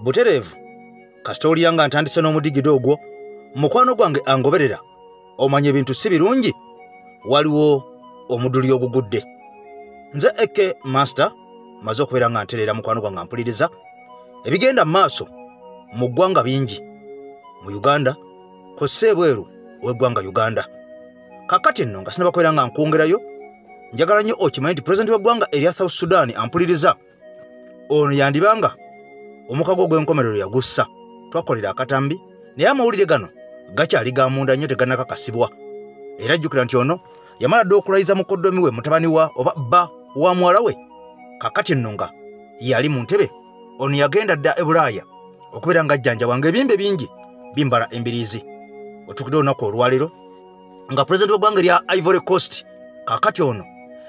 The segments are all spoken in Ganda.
Butereevu kasita owulira nga ntandise n'omudigido ogwo, mukwano gwange angoberera, omanya ebintu si birungi, waliwo omuduli ogugudde. Nze AK Master maze okubeera nga ntereera mukwano gwange ampuliriza. Ebigenda mu maaso mu ggwanga bingi mu Uganda kw'ossa ebweru ow'eggwanga Uganda. Kaakati nno nga sinaba kubeera nga nkwongerayo, njagala nnyo okimanye nti pulezidenti w'eggwanga erya South Sudan ampuliriza ono yandibanga omukago ogw'enkomerero yagussa. Twakolera akatambi, naye amawulire gano gakyali ga munda nnyo, tegannakakasibwa. Era jjukira nti ono yamala dda okulayiza mukoddomi we mutabani wa oba bba wa muwala we. Kaakati nno nga yali mu ntebe, ono yagenda dda e Bulaaya okubeera nga ajjanjabwa ng'ebimbe bingi bimbala embiriizi. Otuukidde olunaku olwaleero nga pulezidenti w'eggwanga erya Ivory Coast kaakati ono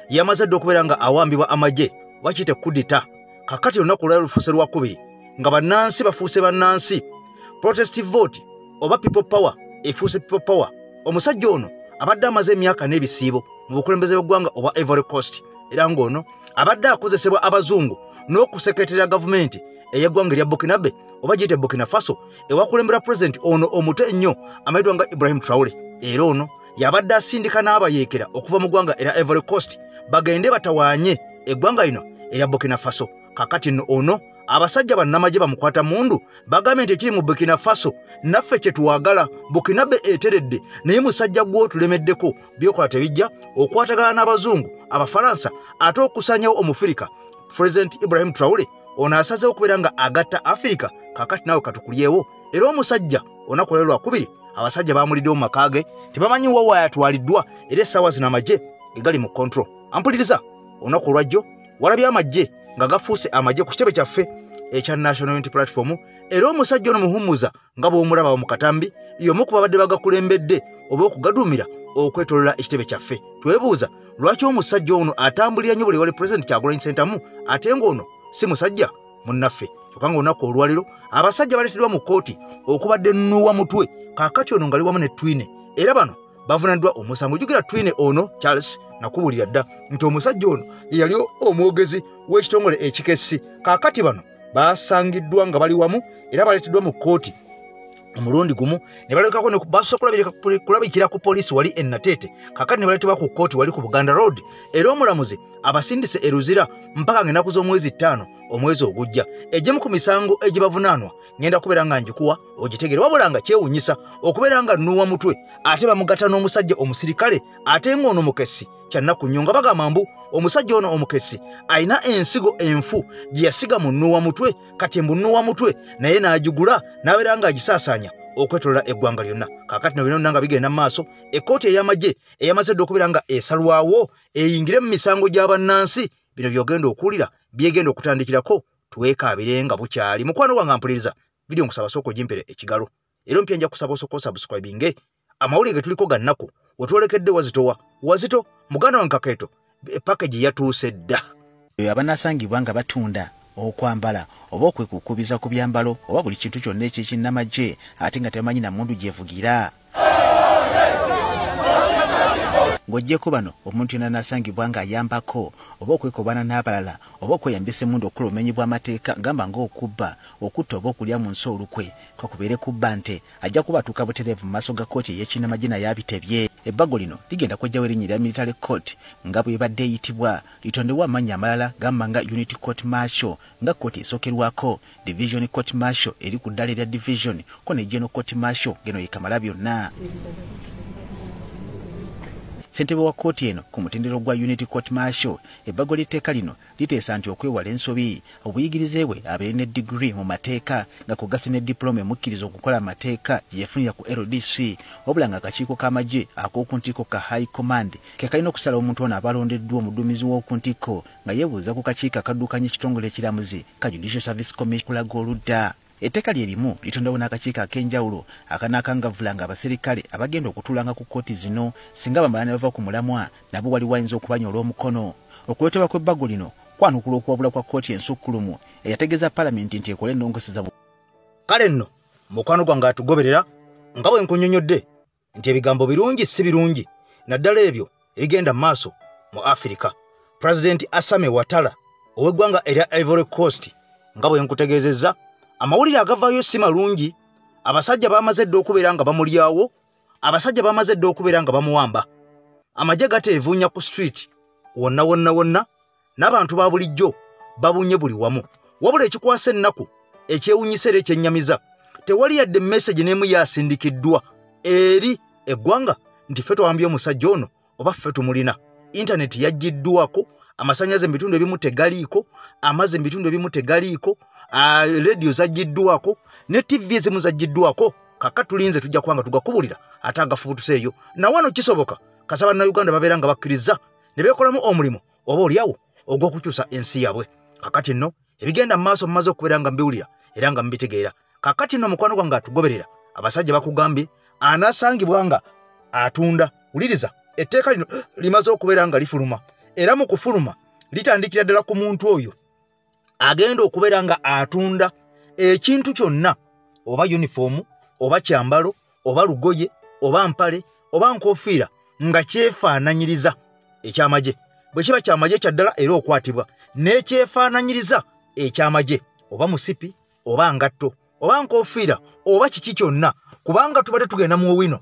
yamaze dda okubeera nga awambibwa amagye, bakiyite kudita. Kaakati olunaku olwaleero lufuuse lwakubiri nga bannansi bafuuse bannansi. Protest vote oba people power efuuse people power. Omusajja ono abadde amaze emyaka n'ebisiibo mu bukulembeze bw'eggwanga obwa Ivory Coast, era ng'ono abadde akozesebwa abazungu n'okuseketera gavumenti ey'eggwanga erya Burkinabe oba giyite Burkina Faso ewakulembera pulezidenti ono omuto ennyo amanyiddwa nga Ibrahim Traore. Era ono yabadde asindika n'abayeekera okuva mu ggwanga erya Ivory Coast bagende batawaanye eggwanga lino erya Burkina Faso. Kaakati nno ono abasajja bannamagye bamukwata mundu bagambye nti ekiri mu Burkina Faso naffe kye twagala, Burkinabe eteredde, naye musajja gw'otulemeddeko by'okola tebijja, okwatagana n'abazungu Abafalansa ate okusanyawo Omufirika President Ibrahim Traore. Ono asazeewo okubeera nga agatta Afirika. Kaakati naawe katukulyewo. Era omusajja olunaku olwaleero lwakubiri abasajja bamuliddewo mu maka ge, tebamanyi wa waayatwaliddwa, era essaawa zino amagye ge gali mu control. Ampuliriza, olunaku olwajjo walabye amagye nga gafuuse amagye ku kitebe kyaffe ekya National Unity Platform. Era omusajja ono Muhumuza nga bw'omulaba mu katambi y'omu ku babadde bagakulembedde oba okugaduumira okwetolola ekitebe kyaffe. Twebuuza lwaki omusajja ono atambulira nnyo buli wali Pulezidenti Kyagulanyi Ssentamu, ate ng'ono si musajja munnaffe. Kyokka ng'olunaku olwaleero abasajja baleeteddwa mu kkooti okubadde Nuwa Mutwe, kaakati ono ngali wamu ne Twine, era bano bavunaaniddwa omusango. Jjukira Twine ono Charles nakubuulira dda nti omusajja ono ye yali omwogezi w'ekitongole ekikessi. Kaakati bano basangiddwa nga bali wamu era baleeteddwa mu kkooti omulundi gumu ne balekako basobola kulabikira ku poliisi wali e Nateete. Kaakati ne baleetebwa ku kkooti wali ku Buganda Road, era omulamuzi abasindise e Luzira mpaka ng'ennaku z'omwezi 5 omwezi ogujja. Egimu ku misango egibavunaanwa ngenda kubeera nga njikuwa ogitegere, wabula nga kyewuunyisa okubeera nga Nuwa Mutwe ate bamugatta n'omusajja omusirikale ate ng'ono mukessi. Kyannaku nnyo nga bagamba mbu omusajja ono omukessi alina ensigo enfu gye yasiga mu Nuwa Mutwe, kati mbu Nuwa Mutwe naye n'agigula n'abeera ng'agisaasaanya okwetolola eggwanga lyonna. Kaakati no byonna nga bigenda mu maaso, ekkooti ey'amagye eyamaze dda okubeera nga esalwawo eyingire mu misango gy'abannansi. Bino by'ogenda okuwulira byegenda okutandikirako, twekaabire nga bukyali. Mukwano gwange ampuliriza, vidiyo nkusaba sooka ogimpere ekigalo, era ompya nja kusaba osooka osubscribinge. Amawulire ge tuliko ga nnaku wetwolekedde wazitowa wazito. Muganda wange Kakeeto, package yatuuse dda. Abanaasangibwa nga batunda, okwambala oba okwekukubiza ku byambalo oba buli kintu kyonna ekyekinnamagye ate nga tebamanyi na mundu gyevugira. Ng'oggyeko bano, omuntu yenna anaasangibwa ng'ayambako oba okwekobaana n'abalala oba okweyambisa emmundu okukola obumenyi bw'amateeka gamba ng'okubba, okutta oba okulya mu nsi olukwe, kakubeere kubba nte, ajja kuba atuuka butereevu mu maaso ga kkooti ey'ekinnamagye naye abitebye. Ebbago lino ligenda kwejjawo erinnya erya Military Court nga bw'ebadde eyitibwa, litondebwe amannya amalala gamba nga Unit Court Martial nga kkooti esookerwako, Division Court Martial eri ku ddaala erya Division, ko ne General Court Martial ng'eno ye kamala byonna. Ssentebe wa kkooti eno ku mutendera gwa Unit Court Martial, ebbago ly'etteeka lino liteesa nti okwewala ensobi, obuyigirize bwe abeere ne digiri mu mateeka nga kugase ne diploma emukkiriza okukola amateeka gye yafunira ku LDC, wabula ng'akakiiko k'amagye ak'oku ntikko ka High Command ke kalina okusala omuntu ono aba alondeddwa omuduumizi w'oku ntikko nga yeebuuza ku kakiiko akaddukanya ekitongole ekiramuzi ka Judicial Service Commission kulaga oludda. Etteeka lye limu litondawo n'akakiiko ak'enjawulo akanaakangavvulanga abaserikale abagenda okutuulanga ku kkooti zino singa bamala ne bava ku mulamwa, nabo waliwo ayinza okubanyoola omukono. Okuleetebwa kw'ebbago lino kwanukula okuwabula kwa kkooti ensukkulumu eyategeeza Palamenti nti ekole ennongoseza. Kale nno mukwano gwange atugoberera, nga bwe nkunnyonnyodde nti ebigambo birungi si birungi, naddala ebyo ebigenda mu maaso mu Afirika. Pulezidenti Asame Watara ow'eggwanga erya Ivory Coast, nga bwe nkutegeezezza, Amawulire agavaayo si malungi. Abasajja bamaze dda okubeera nga bamulyawo, abasajja bamaze dda okubeera nga bamuwamba. Amagye gateevuunya ku street wonna wonna wonna, n'abantu ba bulijjo babunye buli wamu. Wabula ekikwasa ennaku, ekyewuunyisa era ekyennyamiza, tewali yadde message n'emu yasindikiddwa eri eggwanga nti ffe twawambye omusajja ono oba ffe tumulina. Intaneti yaggiddwako, amasannyalaze mu bitundu ebimu tegaliiko, amazzi mu bitundu ebimu tegaliiko, rediyo zaggiddwako ne TV ezimu zaggiddwako. Kaka tulinze, tujja kubanga tugakubulira ate agafubutuseeyo. Na wano kisoboka kasaba bannayuganda babeera nga bakkiriza ne beekolamu omulimu oba oliawo ogw'okukyusa ensi yaabwe. Kakati nno ebigenda mu maaso mumaze okubeera nga mbiwulira era nga mubitegeera. Kakati nno mukwano gwange atugoberera, abasajja bakugambye anasangibwa nga atunda. Wuliriza, etteeka lino limaze okubeera nga lifuluma, era mu kufuluma litandikira ddala ku muntu oyo agenda okubeera nga atunda ekintu kyonna, oba yunifoomu oba kyambalo oba lugoye oba mpale oba nkofiira nga kyefaananyiriza ekyamagye. Bwe kiba kyamagye kya ddala era okwatibwa n'ekyefaananyiriza ekyamagye, oba musipi oba ngatto oba nkofiira oba kiki kyonna, kubanga tubadde tugenda mu wino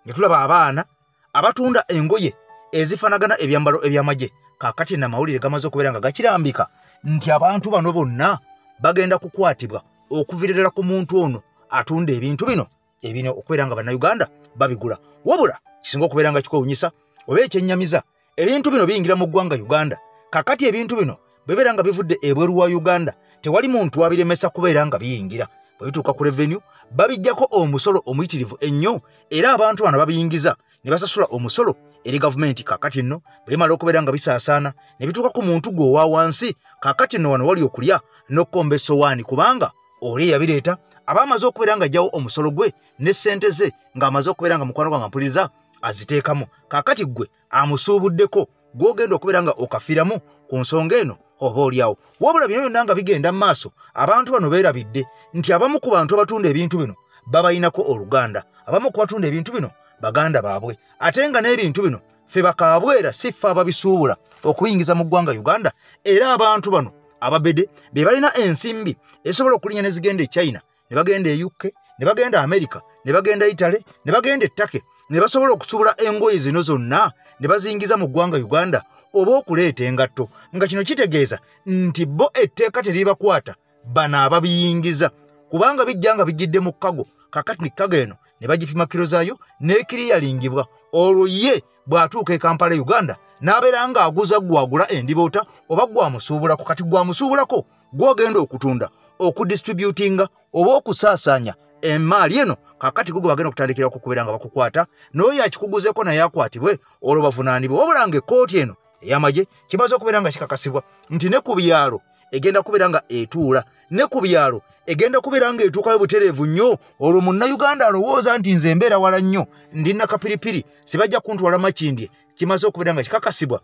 ne tulaba abaana abatunda engoye ezifaanagana ebyambalo ebyamagye. Kaakati n'amawulire gamaze okubeera nga gakirambika nti abantu bano bonna bagenda kukwatibwa okuviira ddala ku muntu ono atunda ebintu bino ebino okubeera nga bannayuganda babigula. Wabula kisinga okubeera nga kikwewuunyisa oba ekyennyamiza, ebintu bino biyingira mu ggwanga Uganda. Kakati ebintu bino bwe bibeera nga bivudde ebweru wa Uganda, tewali muntu abiremesa kubeera nga biyingira. Bwe bituuka ku revenue babijjako omusolo omuyitirivu ennyo, era abantu bano babiyingiza ne basasula omusolo eri gavumenti. Kakati nno bwe bimala okubeera nga bisaasaana ne bituuka ku muntu gwe owa wansi, kakati nno wano wali okulya n'okkomba essowaani, kubanga oli eyabireeta aba amaze okubeera nga ajjawo omusolo gwe ne ssente ze ng'amaze okubeera nga mukwano gwange mpuliriza aziteekamu. Kaakati ggwe amusuubuddeko gw'ogenda okubeera nga okafiiramu ku nsonga eno oba oliawo. Wabula bino byonna nga bigenda mu maaso, abantu bano beerabidde nti abamu ku bantu abatunda ebintu bino babayinako oluganda, abamu ku batunda ebintu bino baganda baabwe, ate nga n'ebintu bino ffe bakaabwera si ffe ababisuubula okuyingiza mu ggwanga Uganda. Era abantu bano ababede be balina ensimbi esobola okulinnya ne zigenda e China, ne bagenda e UK, ne bagenda America, ne bagenda Italy, ne bagenda e Turkey, ne basobola okusuubula engoye zino zonna ne baziyingiza mu ggwanga Uganda oba okuleeta engatto, nga kino kitegeeza nti bo etteeka teribakwata bano ababiyingiza, kubanga bijja nga bijjidde mu kkago. Kakati ni kkago eno ne bagipima kiro zaayo n'ekiriyalingibwa, olwo ye bw'atuuka e Kampala Uganda n'abeera ng'aguza gwagula endiboota oba gwamusuubulako. Kati gwamusuubulako gw'ogenda okutunda, okudistributinga oba okusaasaanya emaali eno, kakati gwe bagenda okutandikira okukubeera nga bakukwata, n'oyo akikuguzeeko naye akwatibwe, olwo bavunaanibwe. Wabula nga ekkooti eno ey'amagye kimaze okubeera nga kikakasibwa nti ne ku byalo egenda kubeera nga etuula, ne ku byalo egenda kubeera nga etuukayo butereevu nnyo. Olwo munnayuganda alowooza nti nze mbeera wala nnyo, ndi nakapiripiri, sibajja kuntwala Makindye, kimaze okubeera nga kikakasibwa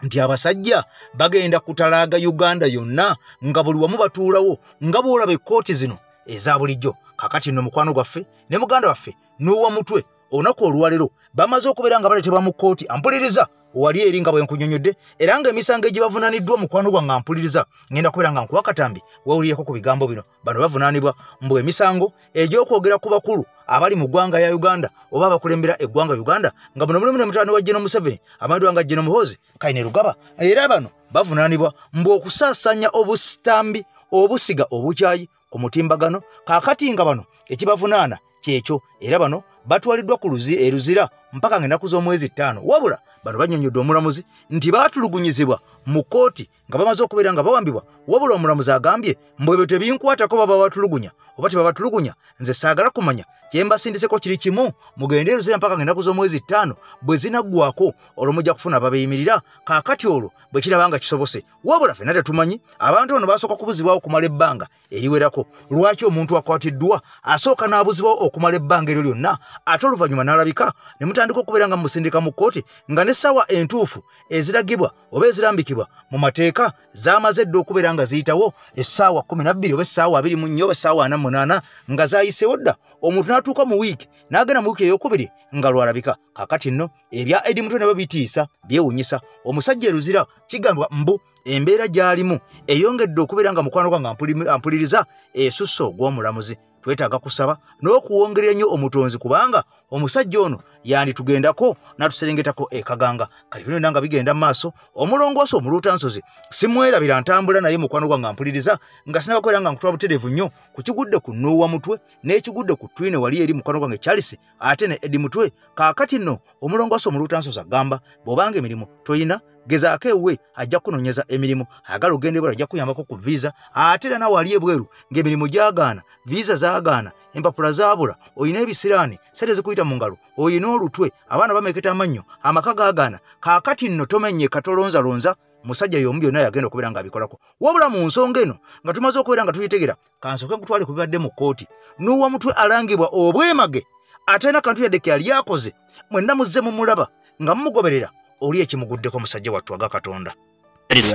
nti abasajja bagenda kutalaaga Uganda yonna nga buli wamu batuulawo nga bw'olaba ekkooti zino eza bulijjo. Kakati nno mukwano gwaffe ne muganda waffe n'owa mutwe olunaku olwaleero bamaze okubeera nga baleetebwa mu kkooti. Ampuliriza wali eri nga bwe nkunyonnyodde, era ng'emisango egibavunaaniddwa mukwano gwange ampuliriza, ngenda kubeera nga nkuwa katambi wewulireko ku bigambo bino. Bano bavunaanibwa mbu emisango egy'okwogera ku bakulu abali mu ggwanga ya Uganda oba abakulembera eggwanga Uganda, nga buno mulimu ne mutabani wa General Museveni amanyiddwa nga General Muhoozi Kainerugaba. Era bano bavunaanibwa mbu okusaasaanya obusitambi obusiga obukyayi ku mutimbagano. Kaakati nga bano ekibavunaana kyekyo, era bano batwaliddwa ku Luzira mpaka ng'ennaku z'omwezi 5. Wabula bano bannyonnyodde omulamuzi nti baatulugunyizibwa mu kkooti nga bamaze okubeera nga bawambibwa. Wabula omulamuzi agambye mbu ebyo tebinkwatako, baba batulugunya oba tebabatulugunya, nze saagala kumanya, kye mbasindiseko kiri kimu, mugende e Luzira mpaka ng'ennaku z'omwezi 5 bwe zinaggwako, olwo mujja kufuna ababeeyimirira. Kaakati olwo bwe kiraba nga kisobose. Wabula ffenna tetumanyi, abantu bano basooka kubuzibwawo okumala ebbanga eriwerako. Lwaki omuntu akwatiddwa asooka n'abuzibwawo okumala ebbanga eryo lyonna, ate oluvannyuma n'alabika ne mutandika mutandika okubeera nga musindika mu kkooti nga n'essaawa entuufu eziragibwa oba ezirambikibwa mu mateeka zamaze dda okubeera nga ziyitawo essaawa 12 oba essaawa 24 oba essaawa 48 nga zayiseewo dda. Omuntu n'atuuka mu wiiki n'agenda mu wiiki eyokubiri nga lwalabika. Kaakati nno ebya Eddie Mutwe nabyo bitiisa, byewuunyisa. Omusajja eruzira kigambibwa mbu embeera gy'alimu eyongedde okubeera nga mukwano gwange ampuliriza esusse ogw'omulamuzi. Twetaaga kusaba n'okuwongerera nnyo omutonzi kubanga omusajja ono yanditugendako n'atuserengetako ekaganga. Kati bino byonna nga bigenda mu maaso, omulongoosi omuluutansozi simwerabira ntambula naye mukwano gwange ampuliriza nga sinnabakwera nga nkutwala butereevu nnyo ku kigudde ku Noah Mutwe n'ekigudde ku Twine wali eri mukwano gwange Charles ate ne Eddie Mutwe. Kaakati nno omulongoosi omuluutansozi agamba bw'obanga emirimu toyina gezaako ewuwe ajja kunoonyeza emirimu, ayagala ogenda ebweru ajja kuyambako ku visa, ate era nawe ali ebweru ng'emirimu gyagaana, visa zaagaana, empapula zaabula, oyina ebisiraani, ssente zikuyita mu ngalo, oyina olutwe, abaana bameketa amannyo, amaka gaagaana. Kaakati nno tomenyeka, tolonzalonza, musajja y'omu byonna yagenda okubeera ng'abikolako. Wabula mu nsonga eno nga tumaze okubeera nga tuyitegera, kansooke nkutwale ku bibadde mu kkooti. Noah Mutwe alangibwa obwemage atalina kantu yadde ke yali akoze, mwenna muzze mumulaba nga mumugoberera oli ekimuguddeko musajja wattu aga Katonda.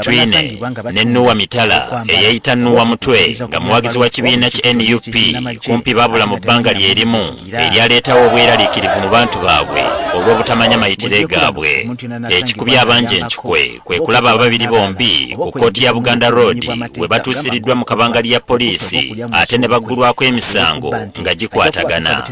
Twine ne Noah Mitala eyeyita Noah Mutwe nga muwagizi wa kibiina ki NUP kumpi babula mu bbanga lyerimu eryaleetawo obweraliikirivu mu bantu baabwe olw'obutamanya mayitire gaabwe. Ekikubya abangi enkikwe kwe kulaba ababiri bombi ku kkooti ya Buganda Road we batuusiriddwa mu kabangali ya poliisi ate ne baggulwako emisango nga gikwatagana.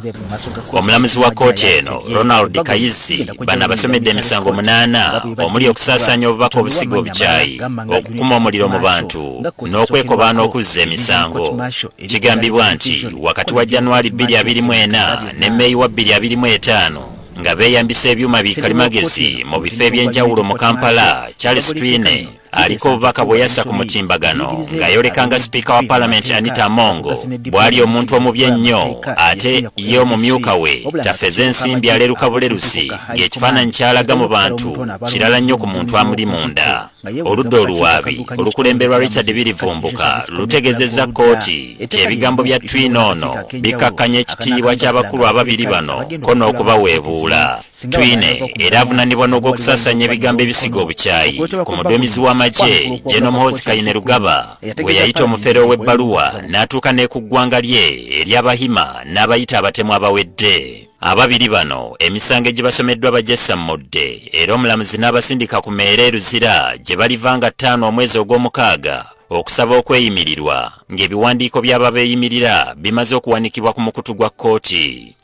Omulamuzi wa kkooti eno Ronald Kayizi bano abasomedde emisango 8 omuli okusaasaanya obubaka obusiga obukyayi, okukuma omuliro mu bantu n'okwekobaana okuzza emisango. Kigambibwa nti wakati wa Januari 2024 ne Meeyi wa 2025 nga beeyambisa ebyuma bikalimagezi mu bifo eby'enjawulo mu Kampala, Charles Twine aliko obubaka bwe yassa ku mutimbagano ng'ayoleka nga sipiika wa Paalamenti Anita Amongo bw'ali omuntu omubi ennyo ate ye omumyuka we tafeze ensimbi aleruka bulerusi ng'ekifaananyi ky'alaga mu bantu kirala nnyo ku muntu amuli munda. Oludda oluwaabi olukulemberwa Richard Birivumbuka lutegezezza kkooti nti ebigambo bya Twine ono bikkakkanya ekitiibwa ky'abakulu ababiri bano ko n'okubaweebuula. Twine era avunaanibwa n'ogw'okusaasaanya ebigambo ebisiga obukyayi ku muduumizi w'amagye General Muhoozi Kainerugaba bwe yayita omufere ow'ebbaluwa n'atuuka ne ku ggwanga lye ery'Abahima n'abayita abatemu abawedde. Ababiri bano emisango egibasomeddwa bagyessammudde era omulamuzi n'abasindika ku meere e Luzira gye baliva nga 5 omwezi ogw'omukaaga okusaba okweyimirirwa ng'ebiwandiiko by'ababeeyimirira bimaze okuwanikibwa ku mukutu gwa kkooti.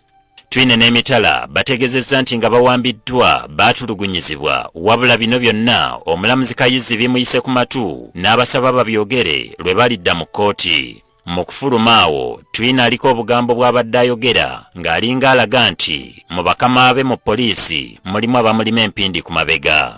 Twine n'Emitala bategezezza nti nga bawambiddwa baatulugunyizibwa, wabula bino byonna omulamuzi Kayizi bimuyise ku matu n'abasaba babyogere lwe balidda mu kkooti. Mu kufuluma awo Twine aliko obugambo bw'abadde ayogera ng'alinga alaga nti mu bakama be mu poliisi mulimu abamulima empindi ku mabega.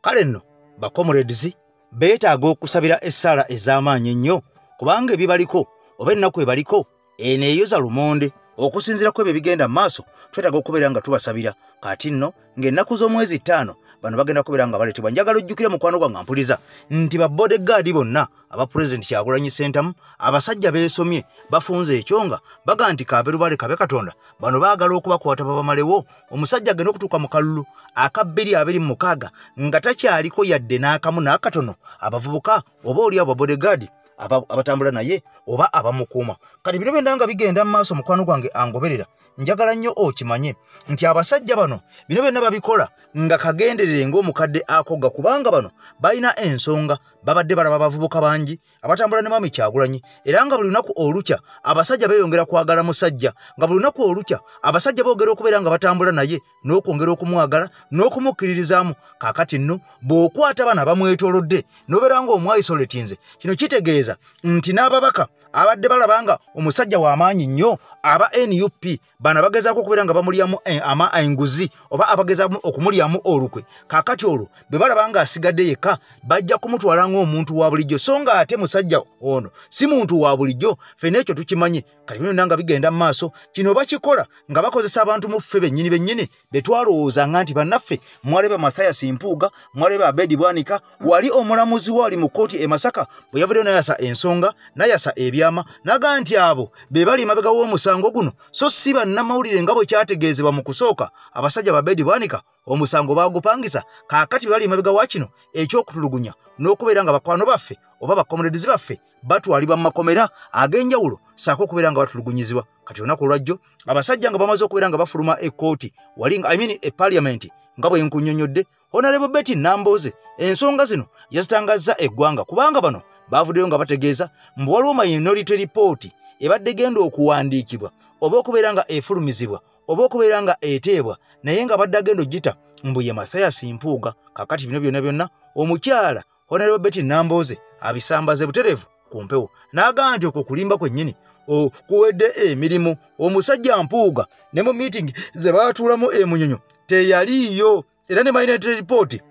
Kale nno bacomrades beetaaga okusabira essaala ez'amaanyi ennyo kubanga ebibaliko oba ennaku ebaliko eno eyoza lumonde. Okusinziira ku ebyo ebigenda mu maaso twetaaga okubeera nga tubasabira. Kati nno ng'ennaku z'omwezi 5 bano bagenda kubeera nga baleetebwa. Njagala ojjukire mukwano gwange ampuliza nti ba bodyguard bonna aba Pulezidenti Kyagulanyi Ssentamu abasajja beesomye bafunze ekyonga baga nti kabe lubale kabe Katonda, bano baagala okubakwata babamalewo. Omusajja agenda okutuuka mu kalulu aka 2026 nga takyaliko yadde n'akamu n'akatono abavubuka oba oli abo bodyguard abatambula naye oba abamukuuma. Kati bino byonna nga bigenda mu maaso mukwano gwange angoberera, njagala nnyo okimanye nti abasajja bano bino byonna babikola nga kagenderere ng'omukadde akogga, kubanga bano balina ensonga. Babadde balaba abavubuka bangi abatambula ne Mwami Kyagulanyi, era nga buli lunaku olukya abasajja beeyongera kwagala musajja, nga buli lunaku olukya abasajja boogera okubeera nga batambula naye n'okwongera okumwagala n'okumukkiririzaamu. Kaakati nno bw'okwata bano abamwetoolodde n'obeera ng'omwayisoletinze, kino kitegeeza nti n'ababaka abadde balaba nga omusajja w'amaanyi nnyo aba NUP bano abagezaako okubeera nga bamulyamu enguzi oba abagezaako okumulyamu olukwe. Kaakati olwo bwe balaba nga asigadde yekka bajja kumutwala ng'omuntu wa bulijjo, so nga ate musajja ono si muntu wa bulijjo. Ffenna ekyo tukimanyi. Kati bino byonna nga bigenda mu maaso, kino bakikola nga bakozesa abantu mu ffe bennyini bennyini be twalowoozanga nti bannaffe. Mwaleba Mathias Mpuuga, mwaleba Abedi Bwanika, wali omulamuzi wali mu kkooti e Masaka bwe yavuddeyo n'ayasa N'ayasa ensonga, n'ayasa ebyama, n'agamba nti abo be bali emabega w'omusango guno, so si bannamawulire nga bwe kyategeezebwa mu kusooka. Abasajja ba Abedi Bwanika omusango baagupangisa, kaakati bali emabega wa kino eky'okutulugunya n'okubeera nga bakwano baffe oba bakomrades baffe batwalibwa mu makomera ag'enjawulo ssaako okubeera nga batulugunyizibwa. Kati olunaku olwajjo abasajja nga bamaze okubeera nga bafuluma ekkooti wali nga, I mean eparliament, nga bwe nkunnyonnyodde, Honorable Betty Nambooze ensonga zino yazitangazza eggwanga, kubanga bano baavuddeyo nga bategeeza mbu waliwo minority report ebadde egenda okuwandiikibwa oba okubeera nga efulumizibwa oba okubeera nga eteebwa, naye nga badde agenda ogita mbu ye Mathias Mpuuga. Kaakati bino byonna byonna omukyala Honorable Betty Nambooze abisambaze butereevu ku mpewo, n'agamba nti okwo kulimba kwennyini kuwedde emirimu. Omusajja Mpuuga ne mu meeting ze baatuulamu e Munyonyo teyaliiyo, era ne minority report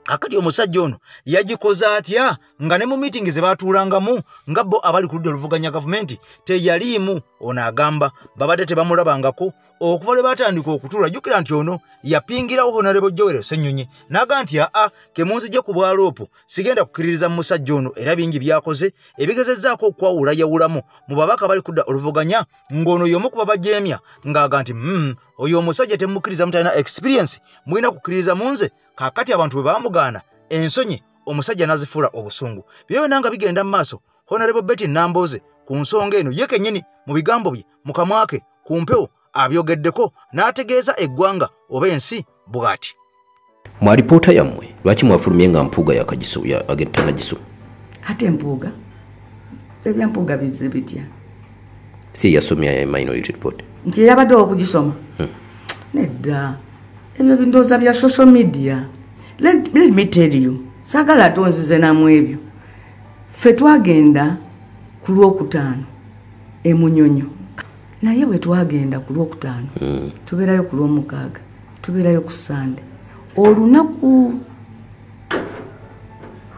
kakati omusajja ono yagikoze atya nga ne mu meeting ze baatuulangamu nga bo abali ku ludda oluvuganya gavumenti teyaliimu? Ono agamba babadde tebamulabangako okuva lwe baatandika okutuula. Jjukira nti ono yapingirawo Honorable Joel Ssenyonyi n'agamba nti aa, kemunzije ku bwaloopu, sigenda kukkiririza mu musajja ono, era bingi by'akoze ebigezezzaako okwawulayawulamu mu babaka bali kudda oluvuganya, ng'ono y'omu ku babajeemya ng'aga nti oyo omusajja temukkiriza, mutalina experience, mulina kukkiririza mu nze. Kaakati abantu bwe baamugaana, ensonyi omusajja n'azifuula obusungu. Bino byonna nga bigenda mu maaso, Honorable Betty Nambooze ku nsonga eno ye kennyini mu bigambo bye mu kamwa ke ku mpewo abyogeddeko n'ategeeza eggwanga oba ensi bw'ati: Mu alipoota yammwe lwaki mwafulumye nga Mpuuga tanagisoma? Ate Mpuuga, ebya Mpuuga bizze bitya? Si yasomya minority report? Nti eyabadde okugisoma? Nedda, ebyo bindooza bya social media. Let me tell you, saagala tonzize namu ebyo. Ffe twagenda ku Lwokutaano e Munyonyo, naye bwe twagenda ku Lwokutaano, tubeerayo ku Lwomukaaga, tubeerayo ku Sande, olunaku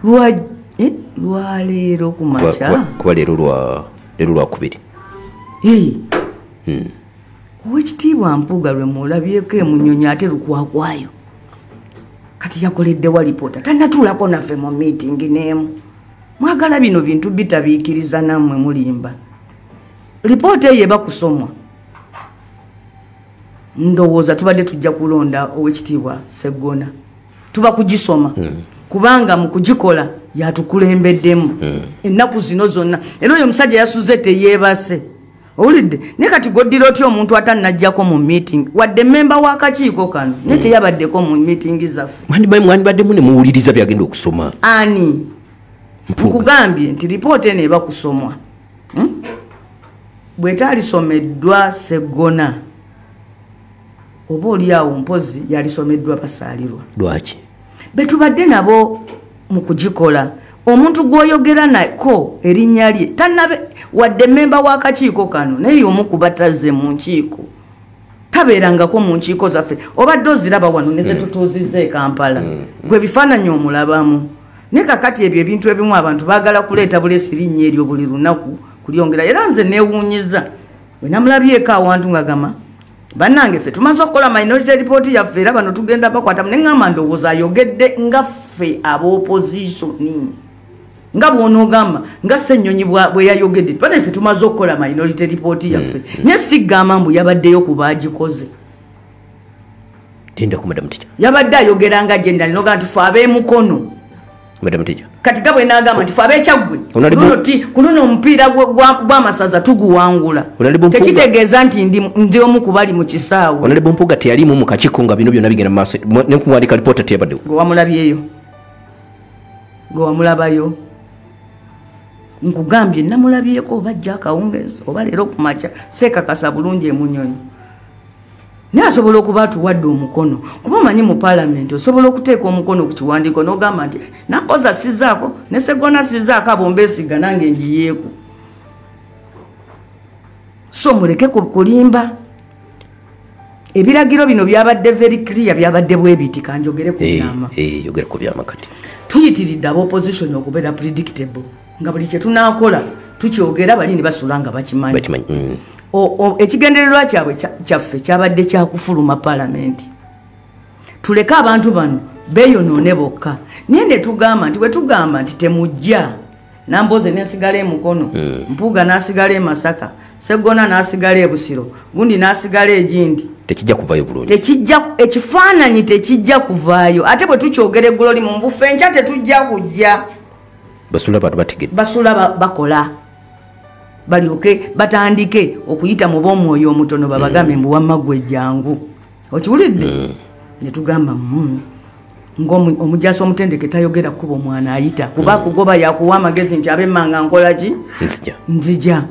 lwa lwaleero ku makya. Kuba leero Lwakubiri. Owekitiibwa Mpuuga lwe mulabyeko emunyonyi, ate lukwakwayo kati yakoleddewa lipoota? Tannatuulako naffe mu meeting n'emu. Mwagala bino bintu bitabiikiriza, nammwe mulimba. Lipoota eyo eba kusomwa, ndowooza tubadde tujja kulonda Owekitiibwa Seggona, tuba kugisoma, kubanga mu kugikola yatukulembeddemu ennaku zino zonna, era oyo omusajja yasuze teyeebase, owulidde? Naye kati goddira otya omuntu atannajjako mu meeting, wadde memba w'akakiiko kano, naye teyabaddeko mu meeting zaffe? Mwandibaddemu ne muwuliriza byagenda okusoma. Ani? Nkugambye nti lipoota eno eba kusomwa, Bw'etaalisomeddwa Seggona, oba oli awo mpozi yalisomeddwa Basaalirwa. Lwaki? Betubadde nabo mu kugikola. Omuntu gw'oyogera nako erinnya lye tanabe wadde memba w'akakiiko kano, naye omu ku batazze mu nkiiko, tabeerangako mu nkiiko zaffe. Obadde oziraba wano ne zetutuuzizza e Kampala, gwe bifaananyi omulabamu. Naye kakati ebyo ebintu ebimu abantu baagala kuleeta buleesi linnya eryo buli lunaku kulyongera. Era nze neewuunyiza bwe namulabyeko awantu nga gama, "Bannange, ffe tumaze okukola minority report yaffe, era bano tugenda bakwata." Neŋŋamba ndowooza ayogedde nga ffe ab'opposition, nga bw'onoogamba nga Ssennyonyi bwe yayogedde, bane ffe tumaze okukola minority report yaffe, naye sigamba mbu yabaddeyo ku baagikoze. Tindako, madam teacher. Yabadde ayogera nga gye noga nti fe ab'emukono. Madam teacher. Kati ga bwe naagamba nti fe ab'ekyaggwe ku luno omupiira gw'amasaza tuguwangula, tekitegeeza nti ndi omu ku bali mu kisaawe. Honorable Mpuuga teyalimu mu kakiiko nga bino byonna bigenda mu maaso, ne kuwandika lipoota teyabaddewo? Gwe wamulabyeyo? Gwe wamulabayo? Nkugambye namulabyeko oba jja akawungeezi oba leero ku makya, seekakasa bulungi emunyonyi, naye asobola okuba atuwadde omukono, kuba omanyi mu paalamenti osobola okuteeka omukono ku kiwandiiko n'ogamba nti, "Namboza sizaako ne Segona sizaako, abo mbeesiga, nange ngiyeeku." So muleke kulimba. Ebiragiro bino byabadde very clear, byabadde bwe biti. Kanjogere ku byama. Yogera ku byama kati. Tuyitiridde abopposition okubeera predictable, nga buli kye tunaakola tukyogera, bali ne basula nga bakimanyi. Bakimanyi. Ekigendererwa kyabwe kyaffe kyabadde kyakufuluma paalamenti, tuleke abantu bano beeyonoone bokka, naye ne tugamba nti bwe tugamba nti temujja, Namboze n'asigala e Mukono, Mpuuga n'asigala e Masaka, Seggona n'asigala e Busiro, gundi n'asigala egindi, tekijja kuvaayo bulungi. Tekijja, ekifaananyi tekijja kuvaayo. Ate bwe tukyogera eggulo limu mu bufe, enkya tetujja kujja. Basula abantu bategedde. Basula bakola balyoke batandike okuyita mu b'omwoyo omutono, babagambe mbu wamma ggwe jjangu. Okiwulidde? Ne tugamba ng'omujaasi omutendeke tayogera kkuba omwana ayita, kuba akugoba yakuwa amagezi nti ab'emmanga nkola ki? Nzija. Nzija.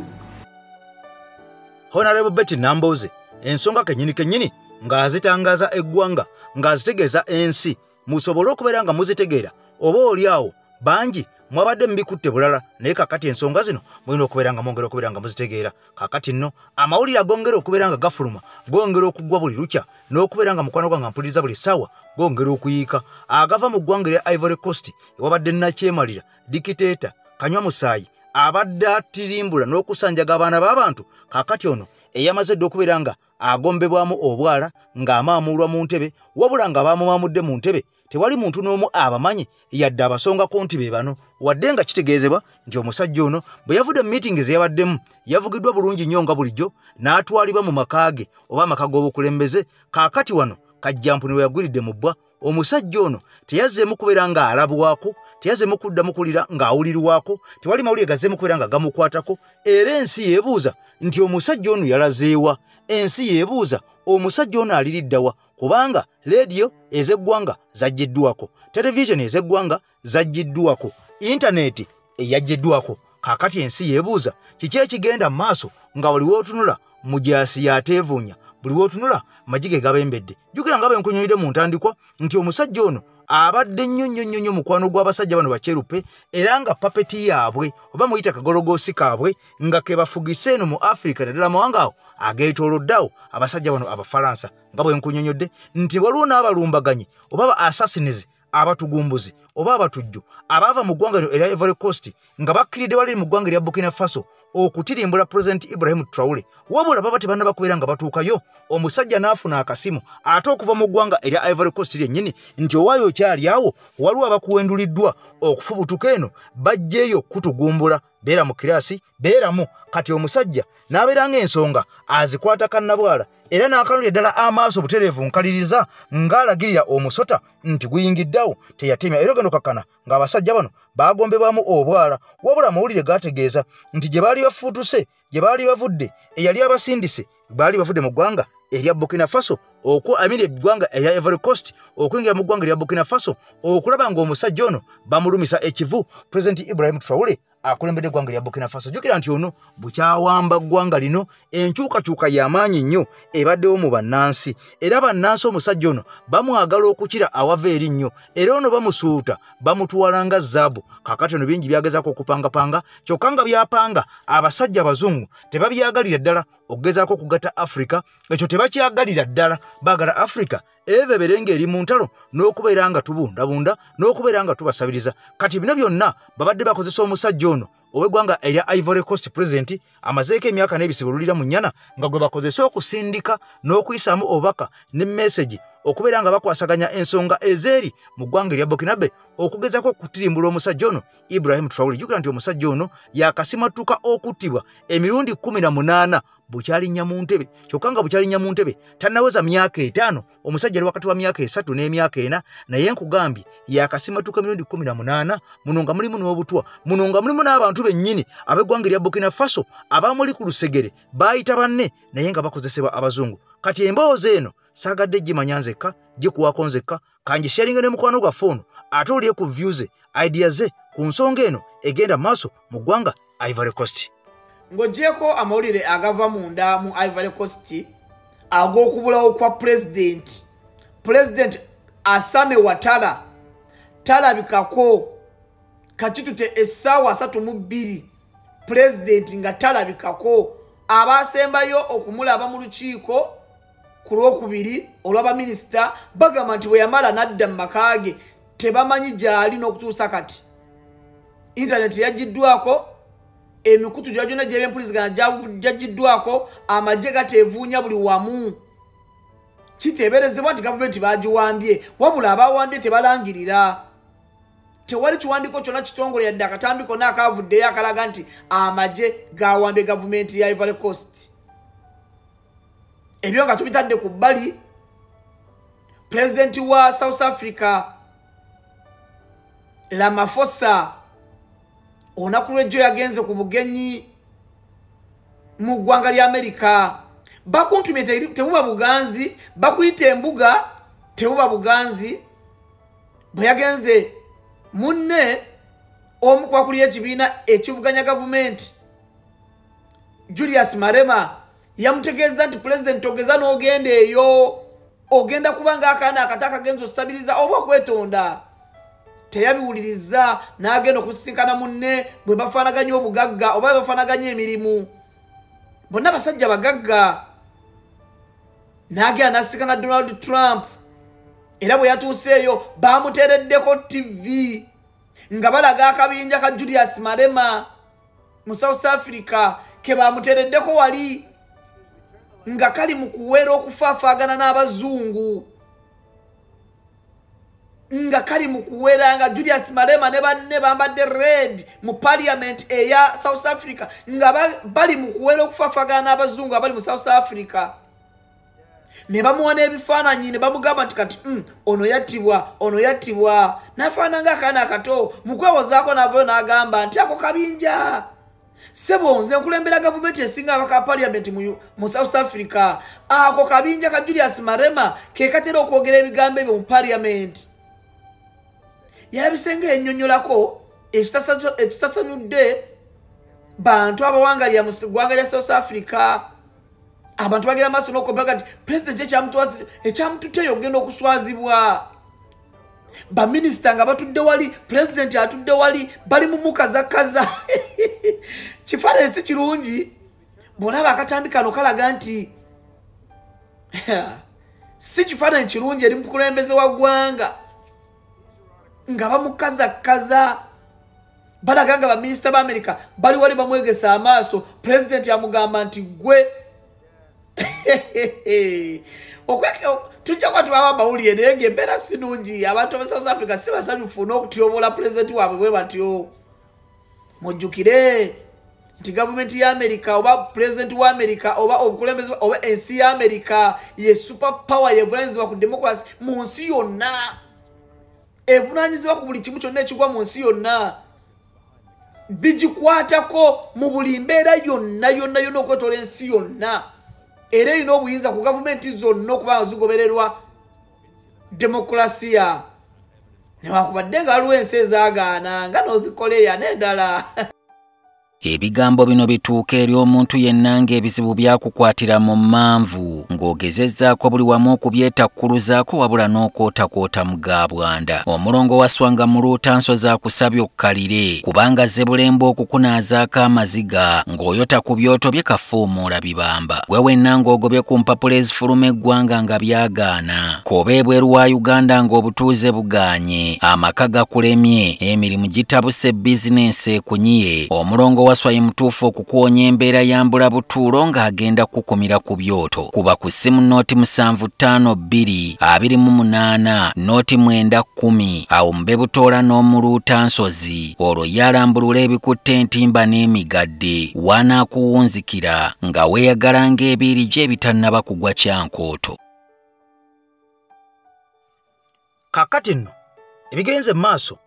Honorable Betty Namboze ensonga kennyini kennyini ng'azitangaza eggwanga, ng'azitegeeza ensi, musobole okubeera nga muzitegeera. Oba oli awo bangi mwabadde mubikutte bulala, naye kakati ensonga zino mulina okubeera nga mwongera okubeera nga muzitegeera. Kakati nno amawulire agongera okubeera nga gafuluma, gongera okugwa buli lukya, n'okubeera nga mukwano gwange mpuliriza buli ssaawa gongera okuyiika. Agava mu ggwanga erya Ivory Coast ewabadde Nnakyemalira, dikiteeta kanywa musaayi abadde atirimbula n'okusanjaga abaana b'abantu. Kakati ono eyamaze dda okubeera nga agombebwamu obwala ng'amaamulwa mu ntebe, wabula nga bamumaamudde mu ntebe tewali muntu n'omu abamanyi yadde abasongako nti be bano, wadde nga kitegeezebwa nti omusajja ono bwe yavudde mu miitingi ze yabaddemu yavugiddwa bulungi nnyo nga bulijjo n'atwalibwa mu maka ge oba amaka g'obukulembeze. Kaakati wano kajjampuni we yagwiridde mu bbwa, omusajja ono teyazzeemu kubeera ng'alabwako, teyazzeemu kuddamu kulira ng'awulirwako, tewali mawulire gazzeemu kubeera nga gamukwatako. Era ensi yeebuuza nti omusajja ono yalazeewa, ensi yeebuuza omusajja ono aliriddawa, kubanga leediyo ez'eggwanga zaggiddwako, televisioni ez'eggwanga zaggiddwako, intaneti eyaggiddwako. Kaakati ensi yeebuuza kiki ekigenda mu maaso nga buli w'otunula mujaasi yateevuunya, buli w'otunula magi ge gabembedde. Jjukira nga bwe nkunyonyodde mu ntandikwa nti omusajja ono abadde nnyo nnyo nnyo nnyo mukwano gw'abasajja bano bakyeruppe, era nga papeti yaabwe oba muyita kagologoosi kaabwe nga ke bafugise eno mu Afrika, naddala mawanga awo ageetooloddeawo abasajja bano Abafalansa. Nga bwe nkunyonyodde nti waliwo n'abalumbaganyi oba ba assassins, abatugumbuzi oba abatujju abaava mu ggwanga lino erya Ivory Coast nga bakkiridde wali mu ggwanga erya Burkina Faso okutirimbula President Ibrahim Traore, wabula baba tebannaba kubeera nga batuukayo, omusajja n'afuna akasimu ate okuva mu ggwanga erya Ivory Coast lyennyini nti owaayo okyali awo waliwo abakuwenduliddwa okufubutuka eno bajjeeyo kutugumbula, beera mu kiraasi beeramu. Kati omusajja n'abeera ng'ensonga azikwata kannabwala era n'akanulira ddala amaaso butereevu nkaliriza ng'alagirira omusota nti guyingiddeawo teyatemya. Era ogenda okakkana ng'abasajja bano baagombebwamu obwala, wabula amawulire gaategeeza nti gye baali bafuutuse, gye baali bavudde, eyali abasindise baali bavudde mu ggwanga erya Burkina Faso, eggwanga erya Ivory Coast okuyingira mu ggwanga erya Burkina Faso okulaba ng'omusajja ono bamulumisa ekivu President Ibrahim Traore akulembedde eggwanga erya Burkina Faso. Jjukira nti ono bukyawamba ggwanga lino, enkyukakyuka y'amaanyi nnyo ebaddewo mu bannansi, era bannansi omusajja ono bamwagala okukira awava eri nnyo, era ono bamusuuta bamutwala nga zaabu. Kaakati ono bingi byagezaako okupangapanga, kyokka nga byapanga abasajja abazungu tebabyagalira ddala okugezaako okugatta Afrika, ekyo tebakyagalira ddala. Baagala Afrika eva ebeere ng'eri mu ntalo n'okubeera nga tubundabunda n'okubeera nga tubasabiriza. Kati bino byonna babadde bakozesa omusajja ono ow'eggwanga erya Ivory Coast President amazeeko emyaka n'ebisibo lulira mu nnyana nga gwe bakozesa okusindika n'okuyisaamu obubaka ne message okubeera nga bakwasaganya ensonga ezeeri mu ggwanga erya Burkinabe okugezaako okutirimbula omusajja ono Ibrahim Traore. Jjukira nti omusajja ono yakasimattuka okuttibwa emirundi 18 bukyalinnya mu ntebe, kyokka nga bukyalinnya mu ntebe tannaweza myaka 5, omusajja ali wakati wa myaka 3 n'emyaka 4, naye nkugambye yakasimattuka emirundi 18, muno nga mulimu n'obutwa, muno nga mulimu n'abantu bennyini ab'eggwanga erya Burkina Faso abamuli ku lusegere baayita banne naye nga bakozesebwa abazungu. Kati emboozi eno saagadde gimanya nzekka, gikuwaako nzekka, kangisharinga ne mukwano gwaffe ono ate olye ku views, idea ze ku nsonga eno egenda maaso mu ggwanga Ivory Coast. Ng'oggyeko amawulire agava munda mu Ivory Coast ag'okubulawo kwa Pulezidenti, Pulezidenti Assane Ouattara talabikako kakitute essaawa 32 Pulezidenti nga talabikako. Abaasembayo okumulaba mu lukiiko ku lwokubiri olw'abaminisita bagamba nti bwe yamala n'adda mu maka ge tebamanyi gy'ali n'okutuusa kati. Intaneti yaggiddwako, emikutu gyonna gy'ebyempuliziganya gyaggiddwako, amagye gateevuunya buli wamu. Kiteeberezebwa nti gavumenti baagiwambye, wabula abawambye tebalangirira. Tewali kiwandiiko kyonna kitongole yadde akatambi konna akavuddeyo akalaga nti amagye gawambye gavumenti ya Ivory Coast. Ebyo nga tubitadde ku bbali, pulezidenti wa South Africa Ramaphosa olunaku lw'ejjo yagenze ku bugenyi mu ggwanga lya Amerika. Bakuntumye tebuba buganzi, bakuyita embuga tebuba buganzi. Bwe yagenze munne omu ku bakulira ekibiina ekivuganya gavumenti Julius Malema yamutegeeza nti pulezidenti ogeza n'ogenda eyo ogenda kubanga akaana akato akagenza ostabiriza oba okwetonda. Teyabiwuliriza n'agenda okusisinkana munne bwe bafaanaganya obugagga oba bwe bafaanaganya emirimu. Bonna basajja bagagga. N'agenda n'asisinkana Donald Trump, era bwe yatuuseeyo bamuteereddeko TV nga balaga akabinja ka Julius Malema mu South Africa ke bamuteereddeko wali nga kali mu kuwera okufaafaagana n'abazungu, nga kali mu kuwera nga Julius Malema ne banne bambadde red mu parliament eya South Africa, nga bali mu kuwera okufaafaagana n'abazungu abali mu South Africa. Ne bamuwa n'ebifaananyi ne bamugamba nti kati ono yattibwa, ono yattibwa. N'afaanana ng'akaana akato. Mu kwewozaako n'avaayo n'agamba nti ako kabinja. Ssebo nze nkulembera gavumenti esinga abaka parliament mu South Africa. Ako kabinja ka Julius Malema ke katera okwogera ebigambo ebyo mu parliament. Yalabise ng'ennyonnyolako ekitasanyudde bantu abawangalira mu ggwanga lya South Africa. Abantu bagenda maaso n'okukopa nti pulezidenti ekyamututte ogenda okuswazibwa. Baminisita nga batudde wali, pulezidenti atudde wali, bali mu mukazakaza. Kifaananyi si kirungi. Bw'olaba akatambi kano kalaga nti si kifaananyi kirungi eri mukulembeze wa ggwanga nga bamukazakaza. Balaga nga baminisita ba Amerika bali wali bamwegesa amaaso. Pulezidenti amugamba nti gwe tujja kuba tubaba amawulire naye ng'embeera si nnungi. Abantu ba South Africa si basanyufu n'okutyobola pulezidenti waabwe bwe batyo. Mujjukire nti gavumenti ya Amerika oba pulezidenti wa Amerika oba obukulembeze oba ensi ya Amerika ye super power yevunaanyizibwa ku democracy mu nsi yonna, evunaanyizibwa ku buli kimu kyonna ekigwa mu nsi yonna, bigikwatako mu buli mbeera yonna yonna yonna okwetoola ensi yonna. Era erina obuyinza ku gavumenti zonna okuba nga zigobererwa demokulasiya, newankubadde nga waliwo ensi ezaagaana nga North Korea n'endala. Ebigambo bino bituuka eri omuntu yenna ng'ebizibu byakukwatira mu mmanvu, ng'ogezezzaako buli wamu okubyetakkuluzaako wabula n'okwotakwota mu gabwanda. Omulongo waswanga mu luutanso zaakusabye okkalire, kubanga zebulemba okukunaazaako amaziga ng'oyota ku byoto bye kafuumuula bibamba. Gwe wenna ng'ogobye ku mpapula ezifuluma eggwanga nga byagaana, k'oba ebweru wa Uganda ng'obutuuze bugaanye, amaka gakulemye, emirimu gitabuse, bizinensi ekunyiye. Omulongo waswa ye mutuufu okukuwonya embeera yambula butuulo ng'agenda kukumira ku byoto. Kuba ku ssimu 0752 28 0910 awo mbe butoola n'omuluuta nsozi, olwo yalambulula ebikutte entimba n'emigadde wanaakuwunzikira nga weeyagala ng'ebiiri gye ebitannaba kugwa kyankooto. Kaakati nno ebigenze mu maaso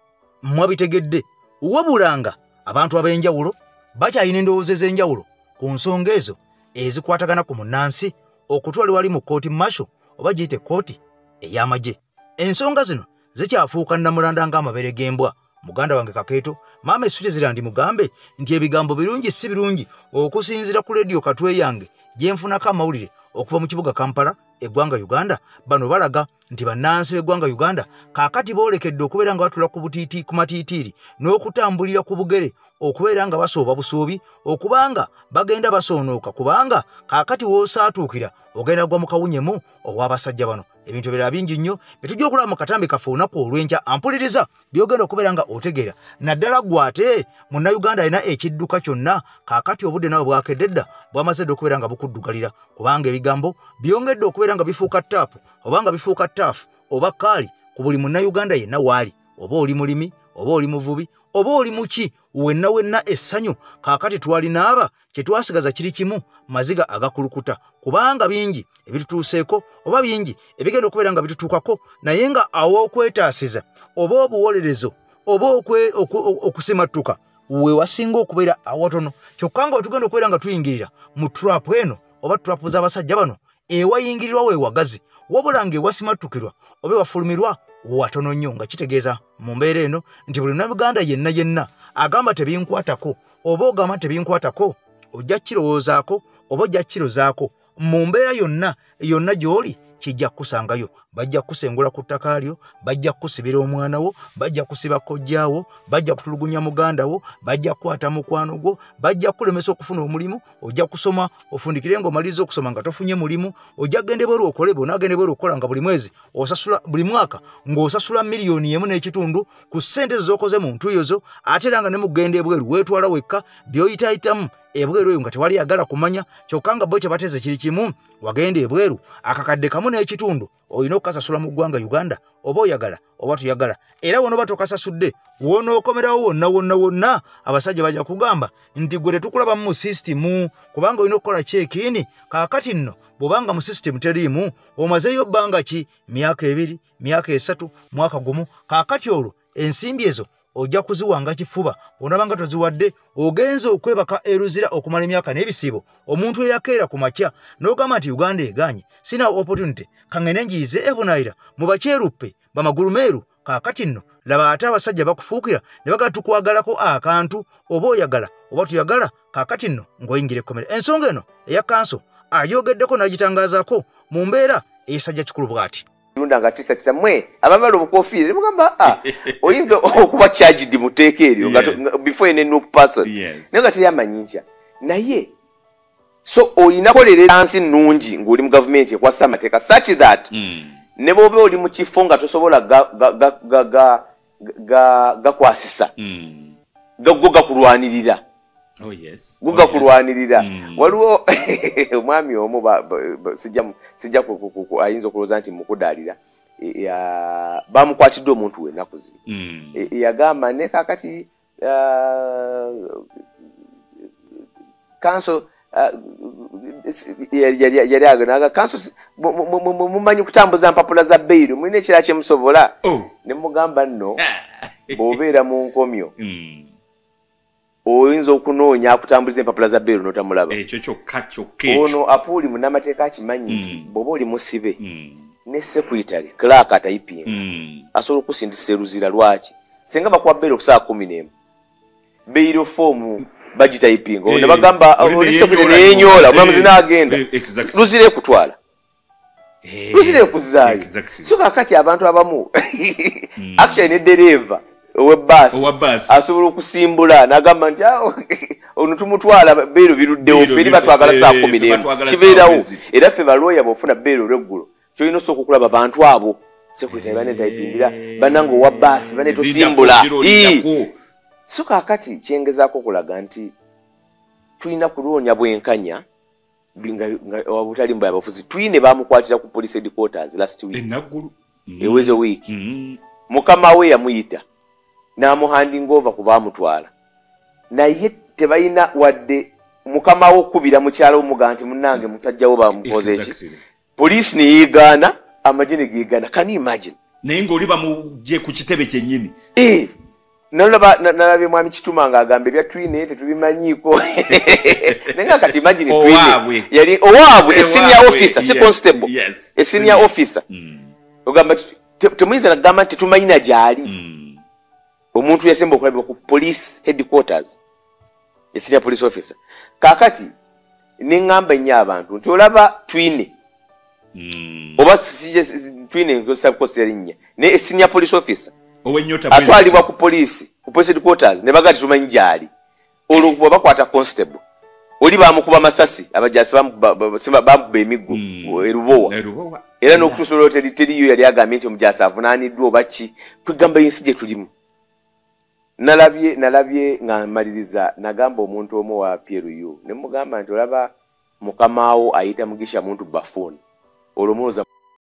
mwabitegedde, wabulanga abantu ab'enjawulo bakyalina endowooza ez'enjawulo ku nsonga ezo ezikwatagana ku munnansi okutwalibwa wali mu kkooti masho oba giyite kkooti ey'amagye. Ensonga zino zikyafuuka nnamulanda ng'amabeere g'embwa. Muganda wange Kakeeto, maama essuti zirandi mugambe nti ebigambo birungi si birungi okusinziira ku leediyo Katwe yange gye nfunako amawulire okuva mu kibuga Kampala eggwanga Uganda. Bano balaga nti bannansi b'eggwanga Uganda kaakati boolekedde okubeera nga batula ku butiiti ku matiitiiri n'okutambulira ku bugere, okubeera nga basooba busuubi, okubanga bagenda basoonooka, kubanga kaakati w'osaatuukira ogenda gwa mu kawunyemu ow'abasajja bano. Ebintu ebirala bingi nnyo bye tujja okulaba mu katambi kaffe olunaku olw'enkya. Ampuliriza by'ogenda okubeera nga otegeera, naddala ggwe ate munnayuganda alina ekidduka kyonna. Kaakati obudde nawe bwakedde dda, bwamaze dda okubeera nga bukuddugalira, kubanga ebigambo byongedde okubeera nga bifuuka ttaapu oba nga bifuuka ttaafu oba kaali ku buli munnayuganda yenna waali, oba oli mulimi, oba oli muvubi, oba oli muki, wenna wenna essanyu kaakati twalinaaba kye twasigaza kiri kimu, maziga agakulukuta, kubanga bingi ebitutuuseeko oba bingi ebigenda okubeera nga bitutuukako, naye nga aw'okwetaasiza oba obuwolerezo oba okusimattuka we wasinga okubeera awatono. Kyokka nga wetugenda okubeera nga tuyingirira mu trap eno oba trap z'abasajja bano, ewayingirirwa we wagazi, wabula ng'ewasimattukirwa oba ewafulumirwa watono nnyo, nga kitegeeza mu mbeera eno nti buli Munnayuganda yenna yenna agamba tebinkwatako oba ogamba tebinkwatako, ojja kirowoozaako oba ojja kirozaako mu mbeera yonna yonna gy'oli kijja kukusangayo. Bajja kukusengula ku ttaka lyo, bajja kukusibira omwana wo, bajja kusiba kojjaawo, bajja kutulugunya muganda wo, bajja kukwata mukwano gwo, bajja kukulemesa okufuna omulimu, ojja kusoma ofundikire ng'omaliriza okusoma nga tofunye mulimu, ojja kugenda ebweru okole, bw'onaagenda ebweru okukola nga buli mwezi osasula, buli mwaka ng'osasula 1.5 miliyoni ku ssente ezo z'okoze mu ntuuyo zo, ate era nga ne mu kugenda ebweru weetwala wekka, by'oyitaayitamu ebweru eyo nga tewali yagala kumanya. Kyokka nga bo kye bateeze kiri kimu, wagenda ebweru 1.5 kakadde olina okukasasula mu ggwanga Uganda, oba oyagala oba tuyagala. Era wonooba tokasasudde, wonookomerawo wonna wonna wonna, abasajja bajja kugamba nti gwe tetukulabamu mu sisitimu, kubanga olina okukola check-in. Kaakati nno bw'obanga mu sisitimu teriimu, omazeeyo bbanga ki? Myaka 2, myaka 3, mwaka 1. Kaakati olwo ensimbi ezo ojja kuziwanga kifuba. Bw'onaabanga toziwadde, ogenze okwebaka eruzira okumala emyaka n'ebisiibo. Omuntu eyakeera ku makya n'ogamba nti Uganda egaanye, sina opportunity, kaŋŋende njiyize ebunaayira mu bakyeruppe bamagulu meeru. Kaakati nno laba ate abasajja bakufuukira ne bagala tukwagalako akantu, oba oyagala oba tuyagala. Kaakati nno ng'oyingira ekkomera. Ensonga eno eya kanso ayogeddeko n'agitangazaako mu mbeera ey'essajja kikulu bw'ati. Lunda nga tisatisa mwe abambala obukofiira nemugamba, ah, oyinza okuba charged mu tteeka eryo before any new person, naye nga teri nkya. Naye so olina kolerera nsi nnungi ng'oli mu gavumenti ekwasa amateeka such that ne bw'oba oli mu kifo nga tosobola gakwasisa, go gakulwanirira. Oh, go gakulwanirira. Waliwo omwami omu sijja ayinza okulowooza nti mukudaalira, bamukwatidde omuntu we ennaku zino. Yagamba ne kakati kanso yali kanso, mumanyi kutambuza mpapula za bail, mulina ekirala kyemusobola? Oh. Ne mugamba nno bw'obeera mu nkomyo, oyinza okunoonya akutambuza empapula za bail n'otamulaba. Ekyo kyokka kyokka ekyo. Ono apuuli munnamateeka akimanyi nti bw'oba oli musibe, ne secretary clerk atayipinga asobola okusindisa eruzira. Lwaki? Singa bakuwa bail okusaa 11, bail form bagitayipinga, ne bagamba oli oli secretary neyenyoola. Neyenyoola, omulamuzi n'agenda, luzira ekutwala, luzira ekuzaayo. So kakati abantu abamu, actually ne dereeva ow'ebbaasi Owa bbaasi. asobola okusimbula n'agamba nti, "Ah, ono tumutwala, bail biruddewo, Bail ffe eri batwagala saa kumi ffe n'emu." batwagala Kibeerawo. saawa bweziti. Era ffe balooya, bw'ofuna bail olweggulo, kyolina osooka okulaba bantu abo secretary banetayipingira, bannange owa bbaasi bane tosimbula. Lindako, lindako. So kaakati kyengezaako okulaga nti tulina kuloonya bwenkanya nga obutali mu byabufuzi. Twine bamukwatira ku police headquarters last week. Enaggulu. Eweze week. Mukama we yamuyita n'amuhandinga over ku baamutwala, naye tebalina wadde mukama we okukubira mukyala omuga nti munnange musajja wo bamukoze eki. Poliisi neyeegaana, amagye ne geegaana. Can you imagine? Naye ng'oli bamugye ku kitebe kyennyini. Eh, nalaba nalabye mwami Kituma ng'agamba ebya Twine tetubimanyiiko, naye nga kati imagine Twine Owaabwe. yali owaabwe, a senior Owaabwe, officer, si constable, a senior officer. Ogamba temuyinza nagamba nti tetumanyi na gy'ali. Omuntu yasemba okulabibwa ku police headquarters, a senior police officer. Kaakati neŋŋamba ennyo abantu nti olaba Twine oba Twine nkosa erinnya, naye a senior police officer Ow'ennyota. Atwalibwa ku poliisi, ku police headquarters, ne baga tetumanyi gy'ali. Olwo bwe bakwata constable oli bamukuba masasi, abajasi bamukuba emiggo erubowa. Erubowa. Era n'okutuusa olwo teriyo yali agambye nti omujasi avunaaniddwa oba ki. Kwegamba ensi gye tulimu, nalabye nga mmaliriza, nagamba omuntu omu wa PLU ne mugamba nti olaba mukamaawo ayita Mugisha Muntu buffoon, olwo mulowooza